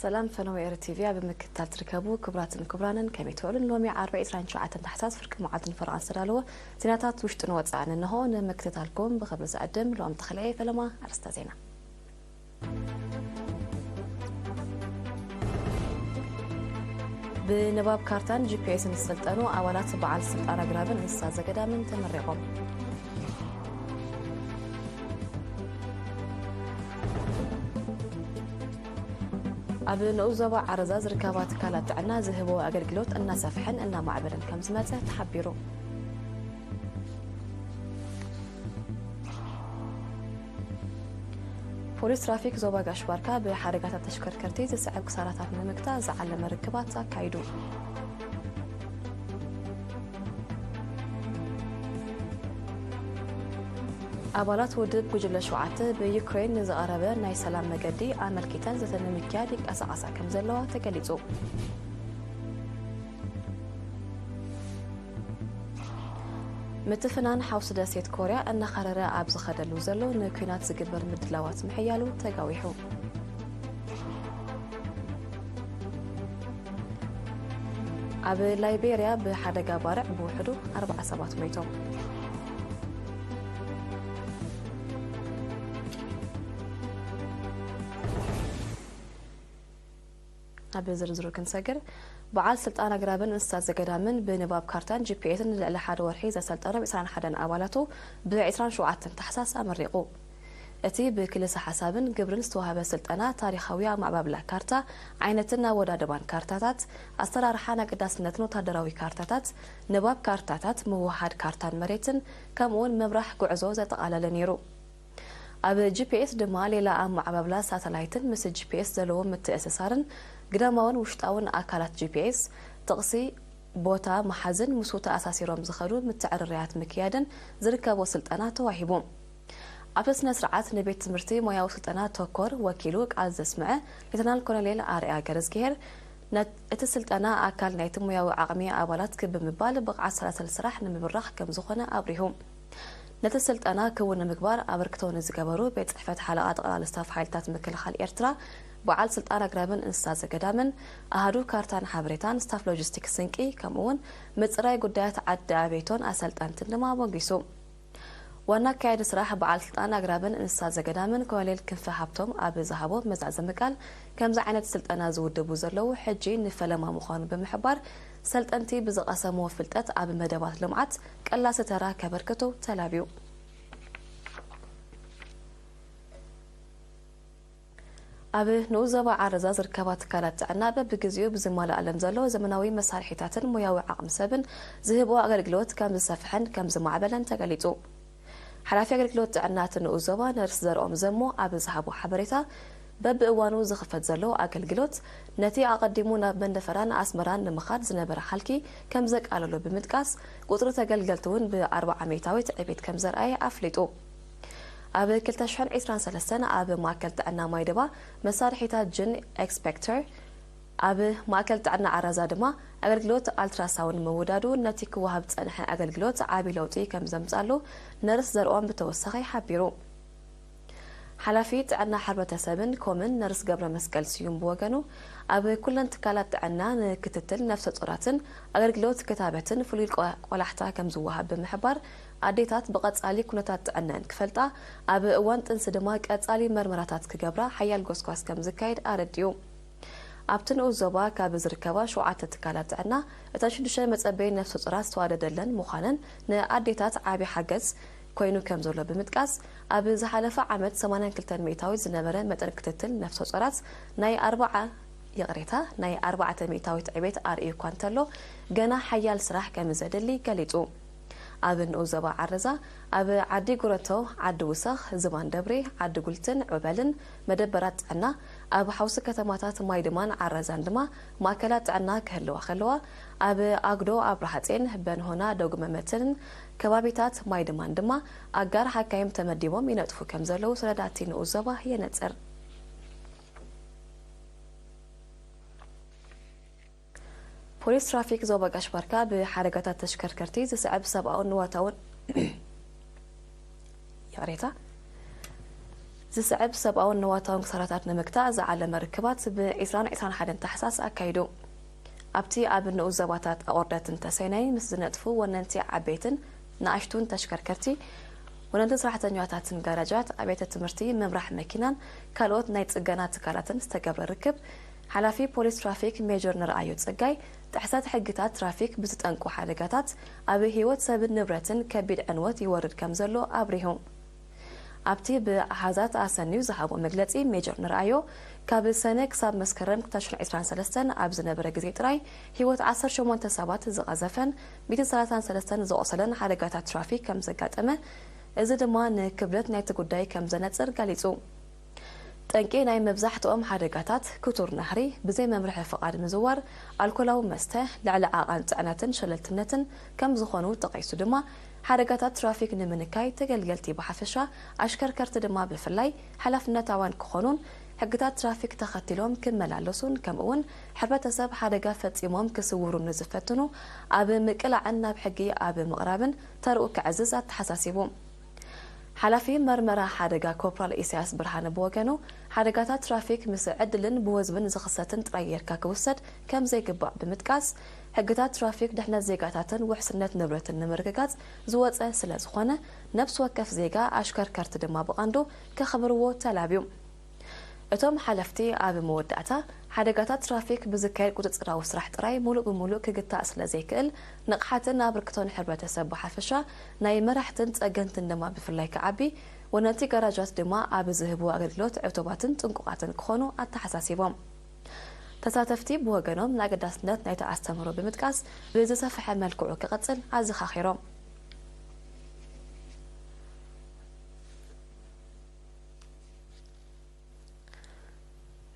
ሰላም ፈነወ ኤሪ ቲቪ ኣብ ምክትታል ትርከቡ ክቡራትን ክቡራንን፣ ከመይ ትውዕሉን? ሎሚ ዓርቢ ዕስራን ሸውዓተን ታሕሳስ ፍርቂ መዓልትን ፈረቓን ዝተዳለወ ዜናታት ውሽጥን ወጻእን እንሆ። ንምክትታልኩም ብኽብሪ ዝዕድም ሎም ተኽለየ ፈለማ። ኣርስተ ዜና። ብንባብ ካርታን ጂ ፒ ኤስን ዝሰልጠኑ ኣባላት በዓል ስልጣን ኣግራብን እንስሳ ዘገዳምን ተመሪቖም። ኣብ ንኡስ ዞባ ዓረዛ ዝርከባ ትካላት ጥዕና ዝህቦ ኣገልግሎት እናሰፍሐን እናማዕበለን ከም ዝመጸ ተሓቢሩ። ፖሊስ ትራፊክ ዞባ ጋሽ ባርካ ብሓደጋታት ተሽከርከርቲ ዝስዕብ ክሳራታት ንምግታእ ዝዓለመ ርክባት ኣካይዱ። ኣባላት ውድብ ጉጅለ ሸውዓተ ብዩክሬን ንዝቐረበ ናይ ሰላም መገዲ ኣመልኪተን ዘተ ንምክያድ ይንቀሳቐሳ ከም ዘለዋ ተገሊጹ። ምትፍናን ሓውሲ ደሴት ኮርያ እናኸረረ ኣብ ዝኸደሉ ዘሎ ንኲናት ዝግበር ምድላዋት ምሕያሉ ተጋዊሑ። ኣብ ላይቤርያ ብሓደጋ ባርዕ ብውሕዱ ኣርባዓ ሰባት ሞይቶም። ኣብ ዝርዝሩ ክንሰግር፣ በዓል ስልጣን ኣግራብን እንስሳት ዘገዳምን ብንባብ ካርታን ጂ ፒ ኤስን ንልዕሊ ሓደ ወርሒ ዘሰልጠኖም ዕስራን ሓደን ኣባላቱ ብ ዕስራን ሸውዓተን ታሕሳስ ኣመሪቑ። እቲ ብክልሰ ሓሳብን ግብርን ዝተዋህበ ስልጠና፣ ታሪኻዊ ኣማዕባብላ ካርታ፣ ዓይነትን ኣወዳድባን ካርታታት፣ ኣሰራርሓን ኣገዳስነትን ወታደራዊ ካርታታት፣ ንባብ ካርታታት፣ ምውሃድ ካርታን መሬትን፣ ከምኡውን ምምራሕ ጉዕዞ ዘጠቓለለ ነይሩ። ኣብ ጂ ፒ ኤስ ድማ ሌላ ኣመዓባብላ ሳተላይትን ምስ ጂ ፒ ኤስ ዘለዎ ምትእስሳርን ግዳማውን ውሽጣውን ኣካላት ጂ ፒ ኤስ፣ ጥቕሲ፣ ቦታ ምሓዝን ምስኡ ተኣሳሲሮም ዝኸዱ ምትዕርራያት ምክያድን ዝርከቦ ስልጠና ተዋሂቡ። ኣብቲ ስነ ስርዓት ንቤት ትምህርቲ ሞያዊ ስልጠና ተኮር ወኪሉ ቃል ዘስምዐ ሌተናል ኮሎኔል ኣርኣያ ገረዝግሄር፣ ነት-፣ እቲ ስልጠና ኣካል ናይቲ ሞያዊ ዓቕሚ ኣባላት ክብ ብምባል ብቕዓት ሰላሰል ስራሕ ንምብራኽ ከም ዝኾነ ኣብሪሁ። ነቲ ስልጠና ክውን ንምግባር ኣበርክቶ ንዝገበሩ ቤት ጽሕፈት ሓለቓ ጠቕላሊ ስታፍ ሓይልታት ምክልኻል ኤርትራ፣ በዓል ስልጣን ኣግራብን እንስሳ ዘገዳምን፣ ኣሃዱ ካርታን ሓበሬታን፣ ስታፍ ሎጂስቲክስ ስንቂ፣ ከምኡውን ምጽራይ ጉዳያት ዓዲ ኣቤቶን ኣሰልጠንትን ድማ ኣሞጊሱ። ዋና ኣካያዲ ስራሕ በዓል ስልጣን ኣግራብን እንስሳ ዘገዳምን ኮሎኔል ክንፈ ሃብቶም ኣብ ዝሃቦ መዛዘሚ ቃል፣ ከምዚ ዓይነት ስልጠና ዝውድቡ ዘለዉ ሕጂ ንፈለማ ምዃኑ ብምሕባር፣ ሰልጠንቲ ብዝቐሰምዎ ፍልጠት ኣብ መደባት ልምዓት ቀላሲ ተራ ከበርክቱ ተላብዩ። ኣብ ንኡስ ዞባ ዓረዛ ዝርከባ ትካላት ጥዕና በብግዜኡ ብዝማልኣለን ዘሎ ዘመናዊ መሳርሒታትን ሞያዊ ዓቕሚ ሰብን ዝህቦ ኣገልግሎት ከም ዝሰፍሐን ከም ዝማዕበለን ተገሊጹ። ሓላፊ ኣገልግሎት ጥዕና እቲ ንኡስ ዞባ ነርስ ዘርኦም ዘሞ ኣብ ዝሃቦ ሓበሬታ፣ በብእዋኑ ዝኽፈት ዘሎ ኣገልግሎት ነቲ ኣቐዲሙ ናብ መንደፈራን ኣስመራን ንምኻድ ዝነበረ ሃልኪ ከም ዘቃለሎ ብምጥቃስ፣ ቁጽሪ ተገልገልቲ እውን ብኣርባዓ ሚእታዊት ዕቤት ከም ዘርኣየ ኣፍሊጡ። ኣብ ክልተ ሽሕን ዕስራን ሰለስተን ኣብ ማእከል ጥዕና ማይድባ መሳርሒታት ጅን ኤክስፔክተር፣ ኣብ ማእከል ጥዕና ዓራዛ ድማ ኣገልግሎት ኣልትራሳውንድ ምውዳዱ ነቲ ክወሃብ ዝጸንሐ ኣገልግሎት ዓቢ ለውጢ ከም ዘምጻሉ ነርስ ዘርኦም ብተወሳኺ ሓቢሩ። ሓላፊ ጥዕና ሕብረተሰብን ኮምን ነርስ ገብረ መስቀል ስዩም ብወገኑ፣ ኣብ ኩለን ትካላት ጥዕና ንክትትል ነፍሰ ጾራትን ኣገልግሎት ክታበትን ፍሉይ ቆ-፣ ቆላሕታ ከም ዝወሃብ ብምሕባር፣ ኣዴታት ብቐጻሊ ኩነታት ጥዕነአን ክፈልጣ፣ ኣብ እዋን ጥንሲ ድማ ቀጻሊ መርመራታት ክገብራ ሓያል ጎስጓስ ከም ዝካየድ ኣረዲኡ። ኣብቲ ንኡስ ዞባ ካብ ዝርከባ ሸውዓተ ትካላት ጥዕና፣ እተን ሽዱሽተ መጸበዪ ነፍሰ ጾራት ዝተዋደደለን ምዃነን ንኣዴታት ዓቢ ሓገዝ ኮይኑ ከም ዘሎ ብምጥቃስ፣ ኣብ ዝሓለፈ ዓመት ሰማንያን ክልተን ሚእታዊት ዝነበረ መጠን ክትትል ነፍሰ ጾራት ናይ ኣርባዓ፣ ይቕሬታ፣ ናይ ኣርባዕተ ሚእታዊት ዕቤት ኣርእዩ እኳ እንተሎ፣ ገና ሓያል ስራሕ ከም ዘድሊ ገሊጹ። ኣብ ንኡስ ዞባ ዓረዛ፣ ኣብ ዓዲ ጉረቶ፣ ዓዲ ውሰኽ፣ ዝባን ደብሪ፣ ዓዲ ጉልትን ዑበልን መደበራት ጥዕና፣ ኣብ ሓውሲ ከተማታት ማይድማን ዓረዛን ድማ ማእከላት ጥዕና ክህልዋ ከለዋ፣ ኣብ ኣግዶ ኣብርሃጼን በንሆና ዶግመመትን ከባቢታት ማይድማን ድማ ኣጋር ሓካይም ተመዲቦም ይነጥፉ ከም ዘለዉ ሰነዳት ንኡስ ዞባ የነጽር። ፖሊስ ትራፊክ ዞባ ጋሽ ባርካ ብሓደጋታት ተሽከርከርቲ ዝስዕብ ሰብኣውን ንዋታውን፣ ይቕሬታ፣ ዝስዕብ ሰብኣውን ንዋታውን ክሳራታት ንምግታእ ዝዓለመ ርክባት ብ ዒስራን ዒስራን ሓደን ታሕሳስ ኣካይዱ። ኣብቲ ኣብ ንኡስ ዞባታት ኣቑርደትን ተሰነይን ምስ ዝነጥፉ ወነንቲ ዓበይትን ንኣሽቱን ተሽከርከርቲ፣ ወነንቲ ሰራሕተኛታትን ጋራጃት፣ ኣብያተ ትምህርቲ፣ ምምራሕ መኪናን ካልኦት ናይ ጽገና ትካላትን ዝተገብረ ርክብ፣ ሓላፊ ፖሊስ ትራፊክ ሜጀር ንርኣዮ ጸጋይ፣ ጥሕሰት ሕግታት ትራፊክ ብዝጠንቁ ሓደጋታት ኣብ ህይወት ሰብን ንብረትን ከቢድ ዕንወት ይወርድ ከም ዘሎ ኣብሪሁ። ኣብቲ ብኣሃዛት ኣሰንዩ ዝሃቦ መግለጺ፣ ሜጀር ንርኣዮ፣ ካብ ሰነ ክሳብ መስከረም ክልተ ሽሕን ዕስራን ሰለስተን ኣብ ዝነበረ ግዜ ጥራይ ህይወት ዓሰርተ ሸሞንተ ሰባት ዝቐዘፈን ሚእትን ሰላሳን ሰለስተን ዘቑሰለን ሓደጋታት ትራፊክ ከም ዘጋጠመ፣ እዚ ድማ ንክብደት ናይቲ ጉዳይ ከም ዘነጽር ገሊጹ። ጠንቂ ናይ መብዛሕትኦም ሓደጋታት ክቱር ናህሪ፣ ብዘይ መምርሒ ፍቓድ ምዝዋር፣ ኣልኮላዊ መስተ፣ ልዕሊ ዓቐን ጽዕነትን ሸለልትነትን ከም ዝኾኑ ጠቒሱ ድማ፣ ሓደጋታት ትራፊክ ንምንካይ ተገልገልቲ ብሓፈሻ፣ ኣሽከርከርቲ ድማ ብፍላይ ሓላፍነታውያን ክኾኑን ሕግታት ትራፊክ ተኸቲሎም ክመላለሱን ከምኡውን ሕብረተሰብ ሓደጋ ፈጺሞም ክስውሩ ንዝፈትኑ ኣብ ምቅላዕን ናብ ሕጊ ኣብ ምቕራብን ተርኡ ከዕዝዝ ኣተሓሳሲቡ። ሓላፊ መርመራ ሓደጋ ኮርፖራል ኢሳያስ ብርሃነ ብወገኑ፣ ሓደጋታት ትራፊክ ምስ ዕድልን ብወዝብን ዝኽሰትን ጥራይ ጌርካ ክውሰድ ከም ዘይግባእ ብምጥቃስ፣ ሕግታት ትራፊክ ድሕነት ዜጋታትን ውሕስነት ንብረትን ንምርግጋጽ ዝወጸ ስለ ዝኾነ፣ ነፍሲ ወከፍ ዜጋ ኣሽከርከርቲ ድማ ብቐንዱ ከኽብርዎ ተላብዩ። እቶም ሓለፍቲ ኣብ መወዳእታ፣ ሓደጋታት ትራፊክ ብዝካየድ ቁጽጽራዊ ስራሕ ጥራይ ሙሉእ ብሙሉእ ክግታእ ስለ ዘይክእል፣ ንቕሓትን ኣበርክቶን ሕብረተሰብ ብሓፈሻ፣ ናይ መራሕትን ጸገንትን ድማ ብፍላይ ክዓቢ፣ ወነንቲ ጋራጃት ድማ ኣብ ዝህብዎ ኣገልግሎት ዕቱባትን ጥንቁቓትን ክኾኑ ኣተሓሳሲቦም። ተሳተፍቲ ብወገኖም ንኣገዳስነት ናይቲ ኣስተምህሮ ብምጥቃስ፣ ብዝሰፍሐ መልክዑ ክቐጽል ኣዘኻኺሮም።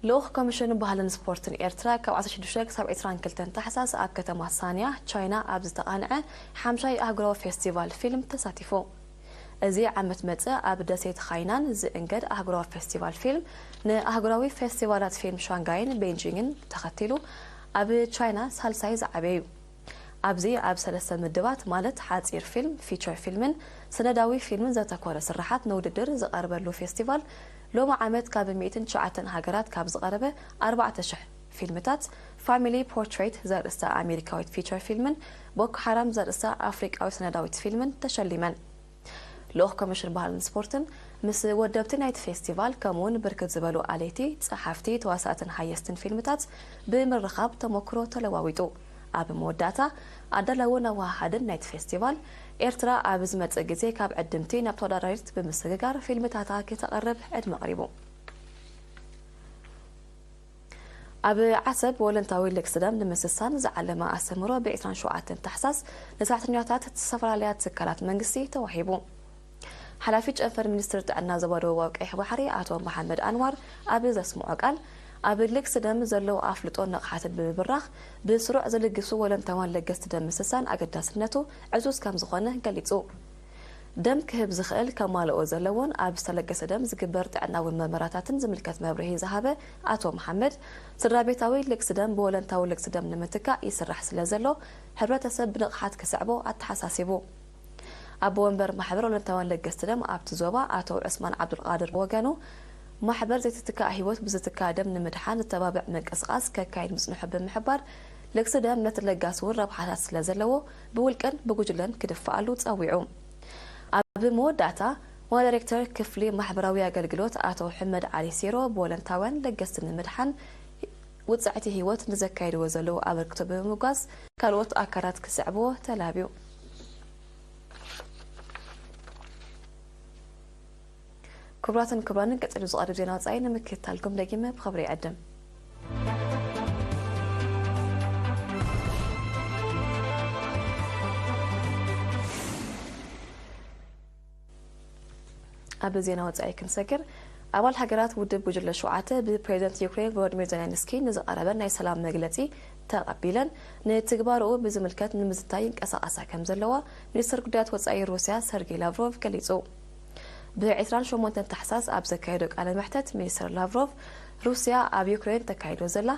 ልኡኽ ኮሚሽን ባህልን ስፖርትን ኤርትራ ካብ ዓሰርተ ሽዱሽተ ክሳብ ዕስራን ክልተን ታሕሳስ ኣብ ከተማ ሳንያ ቻይና ኣብ ዝተቓንዐ ሓምሻይ ኣህጉራዊ ፌስቲቫል ፊልም ተሳቲፉ። እዚ ዓመት መጽእ ኣብ ደሴት ሃይናን ዝእንገድ ኣህጉራዊ ፌስቲቫል ፊልም፣ ንኣህጉራዊ ፌስቲቫላት ፊልም ሻንጋይን ቤይጂንግን ተኸቲሉ ኣብ ቻይና ሳልሳይ ዝዓበየ እዩ። ኣብዚ ኣብ ሰለስተ ምድባት፣ ማለት ሓጺር ፊልም፣ ፊቸር ፊልምን ሰነዳዊ ፊልምን ዘተኮረ ስርሓት ንውድድር ዝቐርበሉ ፌስቲቫል፣ ሎሚ ዓመት ካብ ሚእትን ትሽዓተን ሃገራት ካብ ዝቐረበ ኣርባዕተ ሽሕ ፊልምታት፣ ፋሚሊ ፖርትሬት ዘርእስታ ኣሜሪካዊት ፊቸር ፊልምን ቦኮ ሓራም ዘርእስታ ኣፍሪቃዊት ሰነዳዊት ፊልምን ተሸሊመን። ልኡኽ ኮሚሽን ባህልን ስፖርትን ምስ ወደብቲ ናይቲ ፌስቲቫል፣ ከምኡውን ብርክት ዝበሉ ኣለይቲ፣ ጸሓፍቲ፣ ተዋሳእትን ሃየስትን ፊልምታት ብምርኻብ ተመክሮ ተለዋዊጡ። ኣብ መወዳእታ፣ ኣዳላውን ኣወሃሃድን ናይቲ ፌስቲቫል፣ ኤርትራ ኣብ ዝመጽእ ግዜ ካብ ዕድምቲ ናብ ተወዳዳሪት ብምስግጋር ፊልምታታ ክተቕርብ ዕድመ ኣቕሪቡ። ኣብ ዓሰብ ወለንታዊ ልግሲ ደም ንምስሳን ዝዓለመ ኣስተምህሮ ብ ዕስራን ሸውዓተን ታሕሳስ ንሰራሕተኛታት ዝተፈላለያ ትካላት መንግስቲ ተዋሂቡ። ሓላፊ ጨንፈር ሚኒስትሪ ጥዕና ዞባ ደቡባዊ ቀይሕ ባሕሪ ኣቶ መሓመድ ኣንዋር ኣብ ዘስምዖ ቃል፣ ኣብ ልግሲ ደም ዘለዉ ኣፍልጦን ንቕሓትን ብምብራኽ፣ ብስሩዕ ዝልግሱ ወለንታውያን ለገስቲ ደም ምስሳን ኣገዳስነቱ ዕዙዝ ከም ዝኾነ ገሊጹ። ደም ክህብ ዝኽእል ከማልኦ ዘለዎን ኣብ ዝተለገሰ ደም ዝግበር ጥዕናዊ መርመራታትን ዝምልከት መብርሂ ዝሃበ ኣቶ መሓመድ፣ ስድራ ቤታዊ ልግሲ ደም ብወለንታዊ ልግሲ ደም ንምትካእ ይስራሕ ስለ ዘሎ፣ ሕብረተሰብ ብንቕሓት ክስዕቦ ኣተሓሳሲቡ። ኣቦ ወንበር ማሕበር ወለንታውያን ለገስቲ ደም ኣብቲ ዞባ ኣቶ ዑስማን ዓብዱልቃድር ብወገኑ፣ ማሕበር ዘይትትካእ ህይወት ብዝትካእ ደም ንምድሓን ዝተባብዕ ምንቅስቓስ ከካይድ ምጽንሑ ብምሕባር፣ ልግሲ ደም ነቲ ለጋስ እውን ረብሓታት ስለ ዘለዎ፣ ብውልቅን ብጉጅለን ክድፋኣሉ ጸዊዑ። ኣብ መወዳእታ፣ ዋና ዳይሬክተር ክፍሊ ማሕበራዊ ኣገልግሎት ኣቶ ሕመድ ዓሊ ሲሮ፣ ብወለንታውያን ለገስቲ ንምድሓን ውጽዕቲ ህይወት ንዘካይድዎ ዘለዉ ኣበርክቶ ብምምጓስ፣ ካልኦት ኣካላት ክስዕብዎ ተላብዩ። ክቡራትን ክቡራንን፣ ቀጺሉ ዝቐርብ ዜና ወጻኢ ንምክትታልኩም ደጊመ ብኽብሪ ይዕድም። ኣብ ዜና ወጻኢ ክንሰግር፣ ኣባል ሃገራት ውድብ ጉጅለ ሸውዓተ ብፕሬዚደንት ዩክሬን ቮሎዲሚር ዜሌንስኪ ንዝቐረበ ናይ ሰላም መግለጺ ተቐቢለን፣ ንትግባርኡ ብዝምልከት ንምዝታይ ይንቀሳቐሳ ከም ዘለዋ ሚኒስትር ጉዳያት ወጻኢ ሩስያ ሰርጌይ ላቭሮቭ ገሊጹ። ብ ዕስራን ሸሞንተን ታሕሳስ ኣብ ዘካየዶ ቃለ መሕተት፣ ሚኒስትር ላቭሮቭ፣ ሩስያ ኣብ ዩክሬን ተካይዶ ዘላ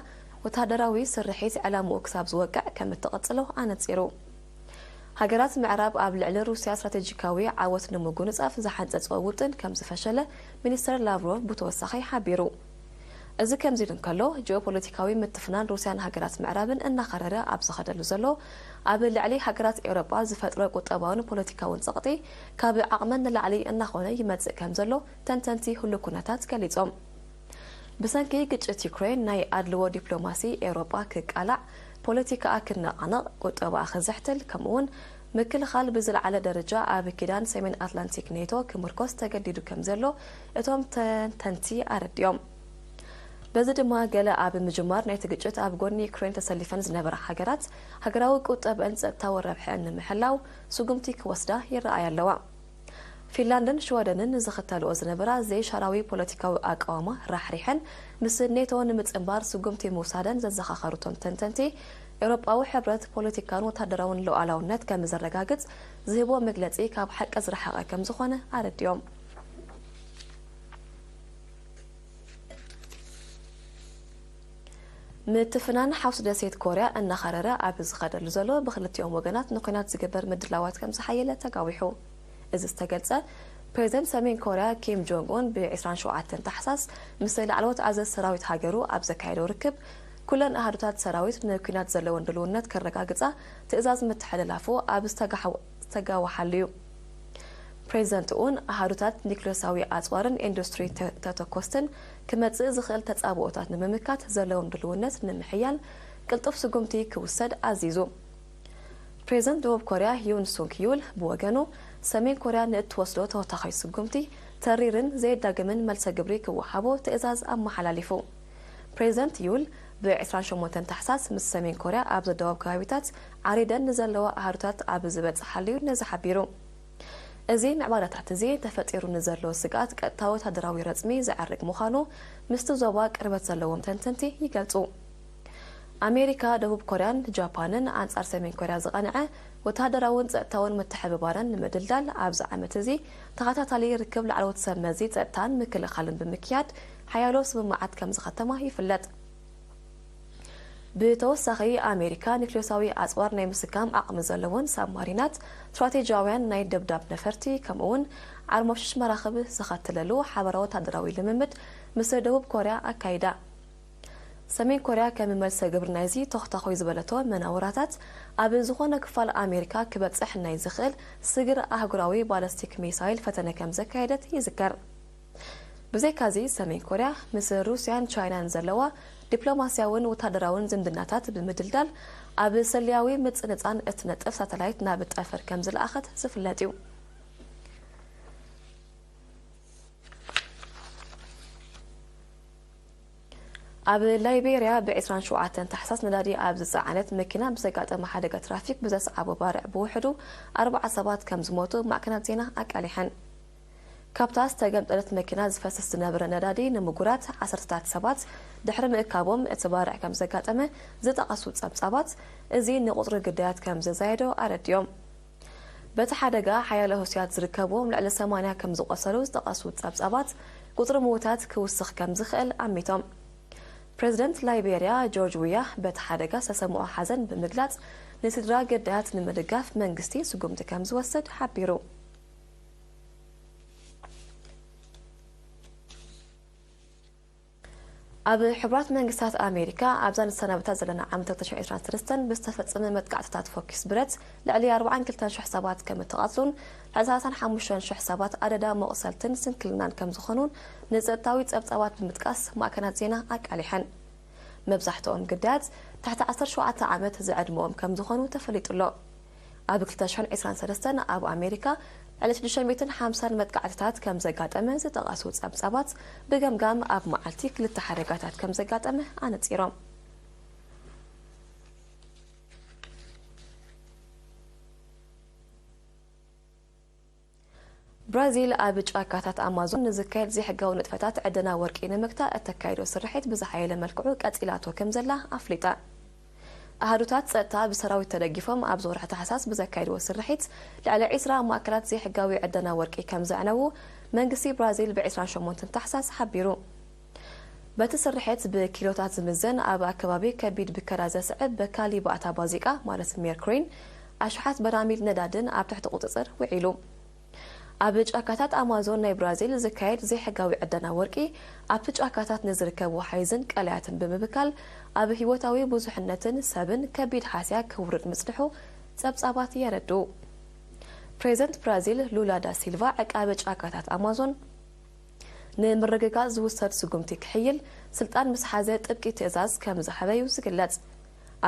ወተሃደራዊ ስርሒት ዕላምኡ ክሳብ ዝወቅዕ ከም እትቕጽሎ ኣነጺሩ። ሃገራት ምዕራብ ኣብ ልዕሊ ሩስያ ስትራቴጂካዊ ዓወት ንምጉንጻፍ ዝሓንጸጽዎ ውጥን ከም ዝፈሸለ ሚኒስተር ላቭሮቭ ብተወሳኺ ሓቢሩ። እዚ ከምዚ ኢሉ እንከሎ፣ ጂኦፖለቲካዊ ምትፍናን ሩስያን ሃገራት ምዕራብን እናኸረረ ኣብ ዝኸደሉ ዘሎ፣ ኣብ ልዕሊ ሃገራት ኤውሮጳ ዝፈጥሮ ቁጠባውን ፖለቲካውን ጸቕጢ ካብ ዓቕመን ንላዕሊ እናኾነ ይመጽእ ከም ዘሎ ተንተንቲ ህሉው ኩነታት ገሊጾም። ብሰንኪ ግጭት ዩክሬን ናይ ኣድልዎ ዲፕሎማሲ ኤውሮጳ ክቃላዕ፣ ፖለቲካኣ ክነቓነቕ፣ ቁጠባኣ ክዝሕትል፣ ከምኡውን ምክልኻል ብዝለዓለ ደረጃ ኣብ ኪዳን ሰሜን ኣትላንቲክ ኔቶ ክምርኮስ ተገዲዱ ከም ዘሎ እቶም ተንተንቲ ኣረዲኦም። በዚ ድማ ገለ ኣብ ምጅማር ናይቲ ግጭት ኣብ ጎኒ ዩክሬን ተሰሊፈን ዝነበራ ሃገራት ሃገራዊ ቁጠብአን ጸጥታዊ ረብሐአን ንምሕላው ስጉምቲ ክወስዳ ይረኣያ ኣለዋ። ፊንላንድን ሽወደንን ዝኽተልኦ ዝነበራ ዘይሻራዊ ፖለቲካዊ ኣቃውማ ራሕሪሐን ምስ ኔቶ ንምጽንባር ስጉምቲ ምውሳደን ዘዘኻኸሩ እቶም ተንተንቲ፣ ኤውሮጳዊ ሕብረት ፖለቲካን ወታደራውን ሉዓላውነት ከም ዘረጋግጽ ዝህብዎ መግለጺ ካብ ሓቂ ዝረሓቐ ከም ዝኾነ ኣረዲኦም። ምትፍናን ሓውሲ ደሴት ኮርያ እናኸረረ ኣብ ዝኸደሉ ዘሎ፣ ብክልቲኦም ወገናት ንኲናት ዝግበር ምድላዋት ከም ዝሓየለ ተጋዊሑ። እዚ ዝተገልጸ፣ ፕሬዚደንት ሰሜን ኮርያ ኪም ጆንግ ኡን ብ ዕስራን ሸውዓተን ታሕሳስ ምስ ላዕለዎት ኣዘዝቲ ሰራዊት ሃገሩ ኣብ ዘካየዶ ርክብ፣ ኩለን ኣሃዱታት ሰራዊት ንኲናት ዘለወን ድልውነት ከረጋግጻ ትእዛዝ ምትሕልላፉ ኣብ ዝተጋሓወ ዝተጋወሓሉ እዩ። ፕሬዚደንት ኡን፣ ኣሃዱታት ኒክሌሳዊ ኣጽዋርን ኢንዱስትሪ ተ-፣ ተተኮስትን ክመጽእ ዝኽእል ተጻብኦታት ንምምካት ዘለዎም ድልውነት ንምሕያል ቅልጡፍ ስጉምቲ ክውሰድ ኣዚዙ። ፕሬዚደንት ደቡብ ኮርያ ዩን ሱክ ዩል ብወገኑ፣ ሰሜን ኮርያ ንእትወስዶ ተወታኺ ስጉምቲ ተሪርን ዘየዳግምን መልሰ ግብሪ ክወሃቦ ትእዛዝ ኣመሓላሊፉ። ፕሬዚደንት ዩል ብ ዕስራን ሸሞንተን ታሕሳስ ምስ ሰሜን ኮርያ ኣብ ዘደዋውብ ከባቢታት ዓሪደን ንዘለዋ ኣሃዱታት ኣብ ዝበጽሓሉ እዩ ነዚ ሓቢሩ። እዚ ምዕባለታት እዚ ተፈጢሩ ንዘሎ ስግኣት ቀጥታዊ ወታደራዊ ረጽሚ ዘዕርግ ምዃኑ ምስቲ ዞባ ቅርበት ዘለዎም ተንተንቲ ይገልጹ። ኣሜሪካ፣ ደቡብ ኮርያን ጃፓንን ኣንጻር ሰሜን ኮርያ ዝቐንዐ ወተሃደራውን ጸጥታውን ምትሕብባረን ንምድልዳል ኣብዚ ዓመት እዚ ተኸታታሊ ርክብ ላዕለዎት ሰብ መዚ ጸጥታን ምክልኻልን ብምክያድ ሓያሎ ስምምዓት ከም ዝኸተማ ይፍለጥ። ብተወሳኺ፣ ኣሜሪካ ኒክሌሳዊ ኣጽዋር ናይ ምስካም ዓቕሚ ዘለወን ሳብማሪናት፣ ስትራቴጂያውያን ናይ ደብዳብ ነፈርቲ፣ ከምኡውን ዓርሞሽሽ መራኽብ ዝኸትለሉ ሓበራዊ ወታደራዊ ልምምድ ምስ ደቡብ ኮርያ ኣካይዳ። ሰሜን ኮርያ ከም መልሰ ግብሪ ናይዚ ተኾታኾይ ዝበለቶ መናውራታት፣ ኣብ ዝኾነ ክፋል ኣሜሪካ ክበጽሕ ናይ ዝኽእል ስግር ኣህጉራዊ ባለስቲክ ሚሳይል ፈተነ ከም ዘካየደት ይዝከር። ብዘይካዚ፣ ሰሜን ኮርያ ምስ ሩስያን ቻይናን ዘለዋ ዲፕሎማስያውን ወታደራውን ዝምድናታት ብምድልዳል፣ ኣብ ሰልያዊ ምጽንጻን እትነጥፍ ሳተላይት ናብ ጠፈር ከም ዝለኣኸት ዝፍለጥ እዩ። ኣብ ላይቤርያ ብ ዕስራን ሸውዓተን ታሕሳስ ነዳዲ ኣብ ዝጸዓነት መኪና ብዘጋጠመ ሓደጋ ትራፊክ ብዘስዓቦ ባርዕ ብውሕዱ ኣርባዓ ሰባት ከም ዝሞቱ ማዕከናት ዜና ኣቃሊሐን። ካብታ ዝተገምጠለት መኪና ዝፈስስ ዝነበረ ነዳዲ ንምጉራት ዓሰርተታት ሰባት ድሕሪ ምእካቦም እቲ ባርዕ ከም ዘጋጠመ ዝጠቐሱ ጸብጻባት፣ እዚ ንቁጽሪ ግዳያት ከም ዘዛየዶ ኣረዲኦም። በቲ ሓደጋ ሓያሎ ህሱያት ዝርከብዎም ልዕሊ ሰማንያ ከም ዝቖሰሉ ዝጠቐሱ ጸብጻባት፣ ቁጽሪ ምዉታት ክውስኽ ከም ዝኽእል ኣሚቶም። ፕሬዚደንት ላይቤርያ ጆርጅ ዊያ በቲ ሓደጋ ዝተሰምዖ ሓዘን ብምግላጽ፣ ንስድራ ግዳያት ንምድጋፍ መንግስቲ ስጉምቲ ከም ዝወስድ ሓቢሩ። ኣብ ሕቡራት መንግስታት ኣሜሪካ ኣብዛ ንሰናብታ ዘለና ዓመት ክልተ ሽሕን ዕስራን ሰለስተን ብዝተፈጸመ መጥቃዕትታት ፎኪስ ብረት ልዕሊ ኣርባዓን ክልተን ሽሕ ሰባት ከም እተቐትሉን ልዕሊ ሰላሳን ሓሙሽተን ሽሕ ሰባት ኣደዳ መቑሰልትን ስንክልናን ከም ዝኾኑን ንጸጥታዊ ጸብጻባት ብምጥቃስ ማዕከናት ዜና ኣቃሊሐን። መብዛሕትኦም ግዳያት ትሕቲ ዓሰርተ ሸውዓተ ዓመት ዝዕድመኦም ከም ዝኾኑ ተፈሊጡ ኣሎ። ኣብ ክልተ ሽሕን ዕስራን ሰለስተን ኣብ ኣሜሪካ ልዕሊ ሽዱሽተ ሚእትን ሓምሳን መጥቃዕትታት ከም ዘጋጠመ ዝጠቐሱ ጸብጻባት፣ ብገምጋም ኣብ መዓልቲ ክልተ ሓደጋታት ከም ዘጋጠመ ኣነጺሮም። ብራዚል ኣብ ጫካታት ኣማዞን ንዝካየድ ዘይሕጋዊ ንጥፈታት ዕደና ወርቂ ንምግታእ እተካይዶ ስርሒት ብዝሓየለ መልክዑ ቀጺላቶ ከም ዘላ ኣፍሊጣ። ኣሃዱታት ጸጥታ ብሰራዊት ተደጊፎም ኣብዚ ወርሒ ታሕሳስ ብዘካየድዎ ስርሒት፣ ልዕሊ ዕስራ ማእከላት ዘይሕጋዊ ዕደና ወርቂ ከም ዘዕነዉ መንግስቲ ብራዚል ብ ዕስራን ሸሞንተን ታሕሳስ ሓቢሩ። በቲ ስርሒት ብኪሎታት ዝምዘን ኣብ ኣከባቢ ከቢድ ብከላ ዘስዕብ በካሊ ባእታ ባዚቃ ማለት ሜርኩሪን ኣሽሓት በራሚል ነዳድን ኣብ ትሕቲ ቁጽጽር ውዒሉ። ኣብ ጫካታት ኣማዞን ናይ ብራዚል ዝካየድ ዘይሕጋዊ ዕደና ወርቂ፣ ኣብቲ ጫካታት ንዝርከቡ ሓይዝን ቀላያትን ብምብካል፣ ኣብ ህይወታዊ ብዙሕነትን ሰብን ከቢድ ሃስያ ክውርድ ምጽንሑ ጸብጻባት የረድኡ። ፕሬዚደንት ብራዚል ሉላ ዳ ሲልቫ፣ ዕቃበ ጫካታት ኣማዞን ንምርግጋጽ ዝውሰድ ስጉምቲ ክሕይል ስልጣን ምስ ሓዘ ጥብቂ ትእዛዝ ከም ዝሃበ እዩ ዝግለጽ።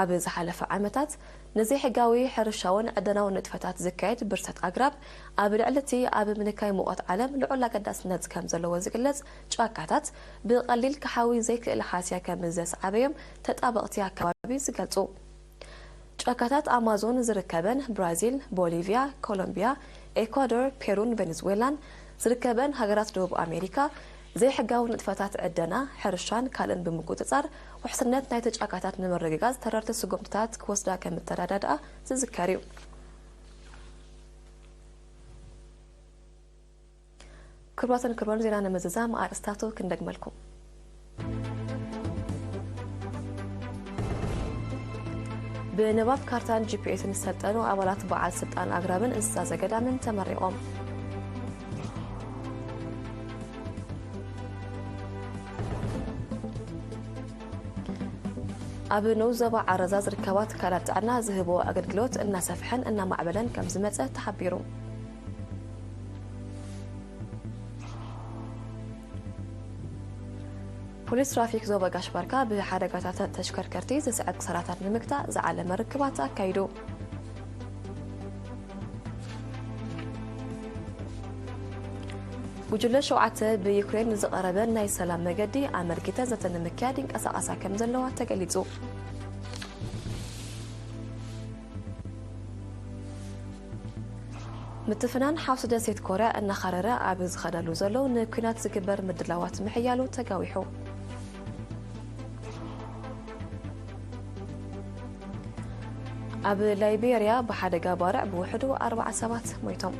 ኣብ ዝሓለፈ ዓመታት፣ ንዘይሕጋዊ ሕርሻውን ዕደናውን ንጥፈታት ዝካየድ ብርሰት ኣግራብ፣ ኣብ ልዕሊ እቲ ኣብ ምንካይ ሙቐት ዓለም ልዑል ኣገዳስነት ከም ዘለዎ ዝግለጽ ጫካታት፣ ብቐሊል ክሓዊ ዘይክእል ሃስያ ከም ዘስዓበዮም ተጣበቕቲ ኣከባቢ ዝገልጹ። ጫካታት ኣማዞን ዝርከበን ብራዚል፣ ቦሊቪያ፣ ኮሎምቢያ፣ ኤኳዶር፣ ፔሩን ቬኔዙዌላን ዝርከበን ሃገራት ደቡብ ኣሜሪካ፣ ዘይሕጋዊ ንጥፈታት ዕደና፣ ሕርሻን ካልእን ብምቁጽጻር፣ ውሕስነት ናይቲ ጫካታት ንምርግጋጽ ተረርቲ ስጉምትታት ክወስዳ ከም እተረዳድኣ ዝዝከር እዩ። ክቡራትን ክቡራን፣ ዜና ንምዝዛም ኣርእስታቱ ክንደግመልኩም። ብንባብ ካርታን ጂ ፒ ኤስን ዝሰልጠኑ ኣባላት በዓል ስልጣን ኣግራብን እንስሳ ዘገዳምን ተመሪቖም። ኣብ ንኡስ ዞባ ዓረዛ ዝርከባ ትካላት ጥዕና ዝህብዎ ኣገልግሎት እናሰፍሐን እናማዕበለን ከም ዝመጸ ተሓቢሩ። ፖሊስ ትራፊክ ዞባ ጋሽ ባርካ ብሓደጋታት ተሽከርከርቲ ዝስዕብ ክሳራታት ንምግታእ ዝዓለመ ርክባት ኣካይዱ። ጉጅለ ሸውዓተ ብዩክሬን ንዝቐረበ ናይ ሰላም መገዲ ኣመልኪተ ዘተ ንምክያድ ይንቀሳቐሳ ከም ዘለዋ ተገሊጹ። ምትፍናን ሓውሲ ደሴት ኮርያ እናኻረረ ኣብ ዝኸደሉ ዘሎ ንኲናት ዝግበር ምድላዋት ምሕያሉ ተጋዊሑ። ኣብ ላይቤርያ ብሓደጋ ባርዕ ብውሕዱ ኣርባዓ ሰባት ሞይቶም።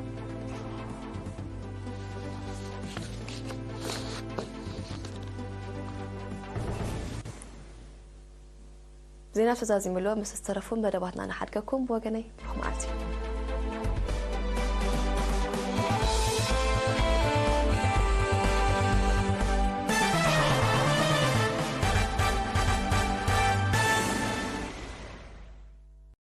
ዜና ተዛዚሙሎ ምስ ዝተረፉ መደባትና ንሓድገኩም። ብወገነይ ብሩኽ መዓልቲ።